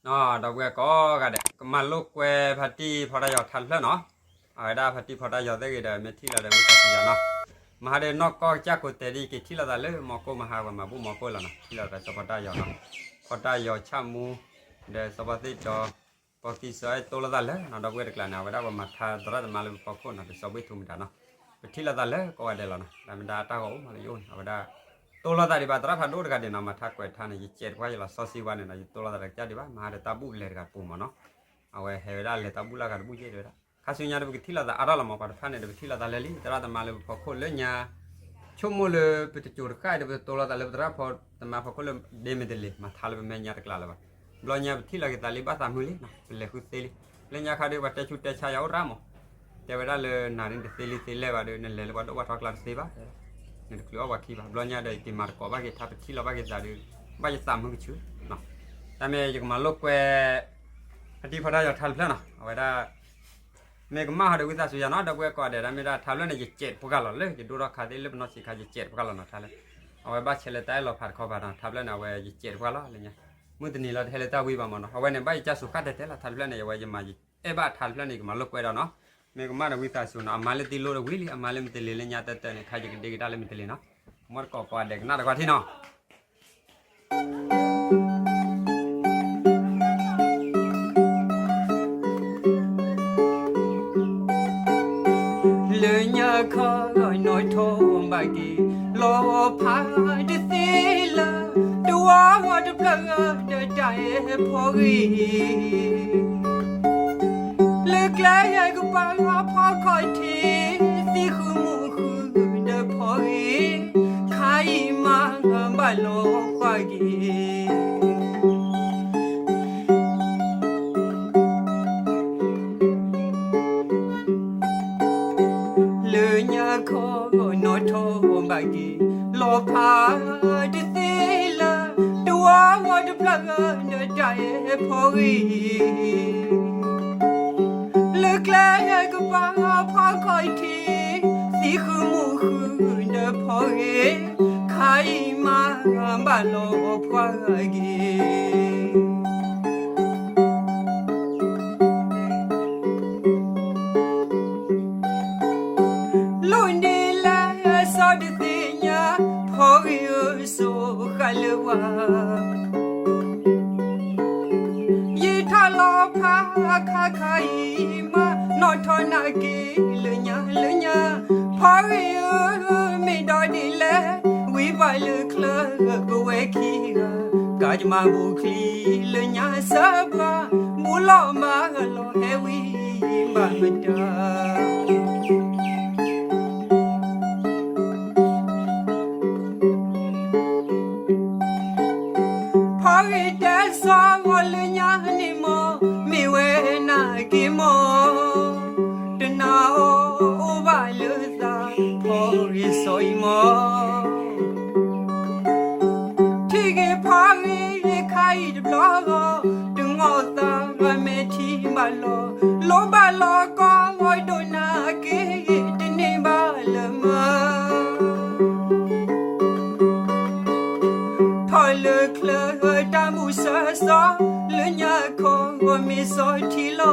ဒီပုၢ်ဝဲၢ်ကိးဂၤဒဲး ကမၤလိာ်ကွဲဖါတံၢ်ဖီတၢ်ယီၤထါတဖျၢၣ်နီၤ. အဝဲဒၣ်ဖါတံၢ်ဖီတၢ်ယီၤသ့ၣ်ဂ့ၤဒီး မ့ၢ်ထံၣ်လီၤဒီးဝံသးစူၤယၤနီၤ. မဟါဒီးနီၢ်ကီၢ်ကစၢ်ကိးတဲာ်ဒ် ယက့ၤထံၣ်လိာ်သးလၢမီကိၣ်မဟါ ပှၤမၤဘူၣ်မီကိၣ်လီၤနီၤ. ထံၣ်လိာ်သးစီၤဖီတၢ်ယီၤနီၤ, ဖီတၢ်ယီၤဆၣ်မူ ဒီးစီၤဖီသ့ၣ်တီ ပီသံစီၤအဲၣ်တိလိာ်သးလၢနီၤ. ဒီပုၢ်ဝဲၢ်တကျါန့ၣ် အဝဲဒၣ်ပှၤမၤထါသရၣ်သမါလၢပဖီခိၣ်နီၤ ဒီးစီၤဘှ့ၣ်ထူမတၤနီၤ. ပထံၣ်လိာ်သးလၢကိးဂၤဒဲးလီၤနီၤ. တၢ်မ့ၢ်ဒၣ်တၢ်ဂီၤအိၣ်မးလၢယအိၣ်န့ၣ် အဝဲဒၣ် တိလိာ်သးဒံးဘၣ် သရၣ်ဖးဒိၣ်တဂၤဒဲးနီၤ. မၤထါကွဲးထါန့ၣ် ယစဲးတပှၢ်ယလီၤ စီဆှံဝါန့ၣ်နီၤ. ယတိလိာ်သးတကစၢ်ဒံးဘၣ် မဟါဒီးတၢ်ဘူၣ်လဲၤတဂၤပူၤမးနီၤ. အဝဲဟဲဝဲဒၣ်လဲၤတၢ်ဘူၣ်လၢဂၤတဘူၣ်ယဲၢ်တဲဝဲဒၣ် ခါဆူညါဒီးပကထံၣ်လိာ်သးအါထီၣ်လီၤမး ပှၤတဖၣ်န့ၣ်ဒီး ပထံၣ်လိာ်သးလၢလံ သရၣ်သမါလၢပဖီခိၣ်လၢညါ ဆိကမိၣ်လၢပတစိၤတဃၣ်ဒီး ပတတိလိာ်သးလၢပသရၣ်ဖီသမါဖီခိၣ်လၢဒဲမ့ၢ်တလ့ၤ မၤထါလၢပမဲာ်ညါတကျါလၢၤဘၣ်. ဘျီညါပထံၣ်လိာ်က့ၤသးလံ ဘၣ်သးမုာ်လံနီၤ ပလဲၤဃုသ့လံ. လၢညါခါဒီးပှၤတဲဆူၣ်တဲဆါယၤအိၣ်ရၣ်မး တဲဝဲဒၣ်လၢနၤဒ်နတသ့လံသ့လဲၢ်ဘၣ်ဒီး နလဲၤလၢပှၤဒိၣ်ပှၤထီကျါတသ့ဘၣ် နတချုးအီၣ်ပှၤခံဘၣ်. ဘျီညါဒီးယက့ၤမၤသကိးဘၣ်က့ၤထါ ပထံၣ်လိာ်ဘၣ်က့ၤသးဒီး ဘၣ်ယသးမုာ်ကဆူၣ်နီၤ. တၢ်မ့ၢ်ယကမၤလိာ်ကွဲ ဖါတံၢ်ဖီတၢ်ယီၤထါတဖျၢၣ်နီၤ အဝဲဒၣ် မ့ၢ်ကမၣ်ဟီဒီးဝံသးစူၤယၤနီၤ ဒီပုၢ်ဝဲၢ်ကိးဂၤဒဲး တၢ်မ့ၢ်ဒၣ်ထါဖျၢၣ်န့ၣ် ယစဲးတပှၢ်လီၤလၢ ယဒိၣ်ထီၣ်ခါသ့ၣ်လၢပနီၢ်ဆံးခါ ယစဲးတပှၢ်လီၤနီၤ ထါလၢ အဝဲဘၣ်ဆဲးလၢတၢ်အဲၣ်လီၤဖးတခီဖးနီၤ ထါဖျၢၣ်န့ၣ် အဝဲယစဲးတပှၢ်လီၤလၢညါ မုၢ်တနံၤလီၤတဟဲလၢတၢ်ဝံဘၣ်မးနီၤ အဝဲန့ၣ် ဘၣ်ယကၢ်စူၤဃၣ်တဲတဲလီၤ ထါတဖျၢၣ်န့ၣ် အဝဲယမၤ အဲၣ်ဘၣ်ထါတဖျၢၣ်န့ၣ် ယကမၤလိာ်ကွဲဒီးနီၤ မ့ၢ်ကမၣ်ဒီးဝံသးစူၤနီၤ အမၤလၢသံလိၣ်တဝံၤလံ အမၤလၢမ့ၢ်တလ့ၤလၢညါတၢ်တၢ်န့ၣ် ခါယကဒ့ကဒါလၢမ့ၢ်တလ့ၤနီၤ မ့ၢ်တကိးကိးဂၤဒဲးကနၣ်တကွၢ်ထံနီၤ လၢညါခီနီၢ်ထီၣ်ဘၣ်က့ၤ လီၤဖးတသ့လၢ တဝီတဖျၢၣ်ဒီးတၢ်အဲၣ်ဖီဂ့ၤ လၢကျဲကပၤဖီခီၣ်ထံး သံဃုာ်မူဃုာ်ဒီးဖီဂ့ၤ ခါအံၤမၤဘၣ်လီၤဖးဂ့ၤ လၢညါခီနီၢ်ထီၣ်ဘၣ်က့ၤ လီၤဖးတသ့လၢ တဝီတဖျၢၣ်ဒီးတၢ်အဲၣ်ဖီဂ့ၤ လၢကျဲကပၤဖီခီၣ်ထံး သံဃုာ်မူဃုာ်ဒီးဖီဂ့ၤ ခါအံၤမၤဘၣ်လီၤဖးဂ့ၤ လီၤန့ၣ်လၢစီၤတသ့ၣ်ညါ ဖီဂ့ၤဧၢ စိဃၣ်လၢပှၤ ယထီၣ်လီၤဖးခါခါအံၤမး နီၢ်ထီၣ်နာ်က့ၤလၢညါလၢညါ ဖီဂ့ၤဧၢ မ့ၢ်ဒီးဒ်လဲၣ် ဝံဘၣ်လၢချၢပဝဲခံဂၤ ကၢ်ယမၤဘူၣ်ချံလၢညါစၢ်ပှၤ ဘူးလီၤမၤလီၤဟဲဝံဘၣ်မတၤ ဖီဂ့ၤတဲစီၤလၢညါန့ၣ်မး မ့ၢ်ဝဲနာ်က့ၤမး တနာ်အီၤအိၣ်ဘၣ်လၢသး ဖီဂ့ၤစီၤအံၤမး ထံၣ်ဂ့ၤဖီဂ့ၤခါအံၤတဘျီ တနီၣ်သးမဲာ်ထံၣ်ဘၣ်လီၤ လိၣ်ဘၣ်လီၤကီဒိၣ်နာ်က့ၤ တန့ၢ်ဘၣ်လၢၤမး ထီၣ်လၢချၢတၢ်မူၣ်စၢၤစီၤ လၢညါခီမ့ၢ်စီၤ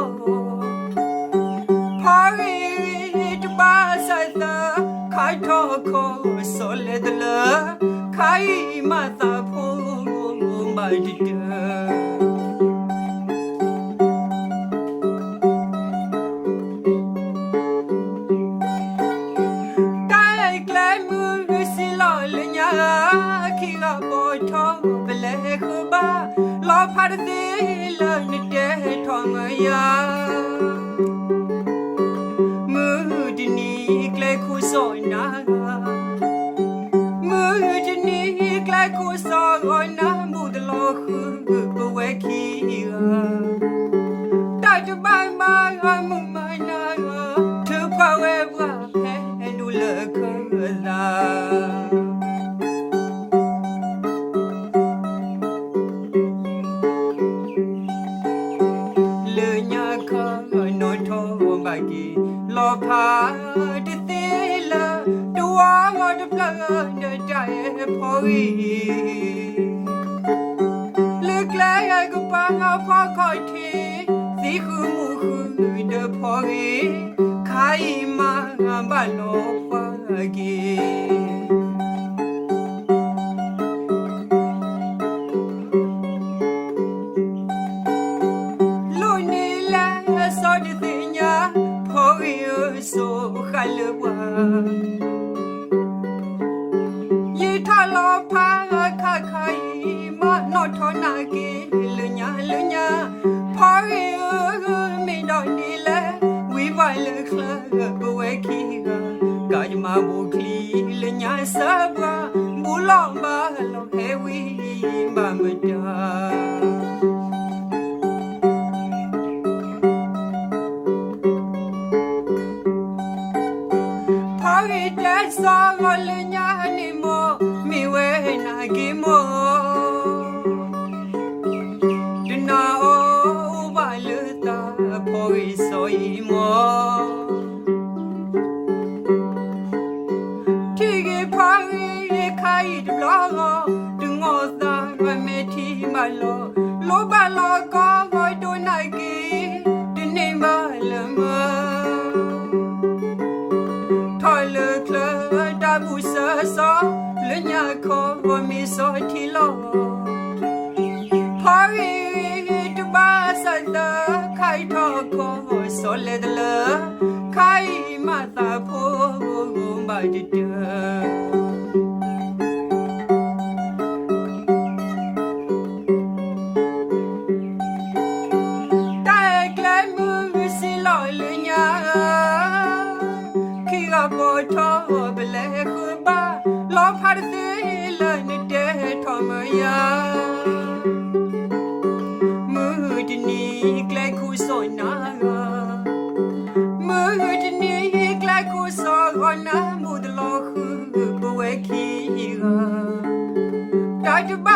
ထံလီၤ ဖီဂ့ၤဂ့ၤတဘၣ်စၢ်သး ခါထီၣ်ခီစီၤလဲၤတလၢ ခါအံၤမၤသးဖိမၤတတၢၢ် တၢ်အဲၣ်ကျဲမုၢ်စံလီၤလၢညါ ခံဂၤပိာ်ထီၣ်ပလဲၤဃုဘၣ် လီၤဖးတသ့လၢနတဲထီၣ်မၢယၤ မုၢ်တနံၤကျဲခိၣ်စီၤနၤ မုၢ်တနံၤကျဲခိၣ်စီၤဂီၤနၤ ဘူၣ်တလီၤဃုပဝဲခံဂၤ တၢ်တဘၣ်မၤဂီၤမုၢ်မၤနၤဂီၤ ထုးဖှးဝဲပှၤဖဲဒိၣ်လၢခၢၣ်သး လၢညါခီနီၢ်ထီၣ်ဘၣ်က့ၤ လီၤဖးတသ့လၢ တဝီတဖျၢၣ်ဒီးတၢ်အဲၣ်ဖီဂ့ၤ လၢကျဲကပၤ ဖီခီၣ်ထံး သံဃုာ်မူဃုာ်ဒီးဖီဂ့ၤ, ခါအံၤမၤဘၣ်လီၤပှၤဂ့ၤ လိၣ်န့ၢ်လၢစီၤတသ့ၣ်ညါ, ဖီဂ့ၤဧၢ စိးဃာ်လၢပှၤ ယံာ်ထီၣ်လီၤဖးခါခါအံၤ, မၤနီၣ်ထီၣ်နာ်က့ၤလၢညါလၢညါ, ဖီဂ့ၤဧၢ မ့ၢ်ဒိးန့ၢ်လၢ ဝံၤပှၤလၢချၢပဝဲခံဂၤ, ကးယမၤဘိးချံလၢညါစၢၤပှၤ, ဘူးလီၤဘၣ်လီၤဟဲဝံၤဘၣ်မတၤ ဖီဂ့ၤတဲစီၤဂီၤလၢညါန့ၣ်မီၢ်, မ့ၢ်ဝဲနာ်က့ၤမီၢ်, တနာ်အီၤအိၣ်ဘၣ်လၢသးဖီဂ့ၤစီၤအံၤမီၢ် ထံၣ်ဂ့ၤဖီဂ့ၤခါအံၤတဘျီဂီၢ်, တနီၣ်သးမဲာ်ထံၣ်ဘၣ်လီၤ, လိၣ်ဘၣ်လီၤကီဂီၤဒိၣ်နာ်က့ၤ, တန့ၢ်ဘၣ်လၢမၢ ထီၣ်လၢချၢတၢ်ဘူၣ်စၢၤစီၤ, လၢညါခီမ့ၢ်စီၤထံလီၤ ဖီဂ့ၤတဘၣ်စၢၤသၢ, ခါအံၤထီၣ်ခီစီၤလဲၤတလၢ, ခါအံၤမၤသးဖိဘၣ်တတၢၢ် တၢ်အဲၣ်ကျဲမုၢ်စံလီၤလၢညါ, ခံဂၤပိာ်ထီၣ်ပလဲၤဃုာ်ဘၣ်, လီၤဖးတသ့လၢနတဲထီၣ်မၢယၤ မုၢ်တနံၤကျဲခိၣ်စီၤနၤဂၤ, မုၢ်တနံၤကျဲခိၣ်စီၤဂီၤနၤ မူးတလီၤဃုာ်ပဝဲခံဂၤ, တၢ်တဘၣ်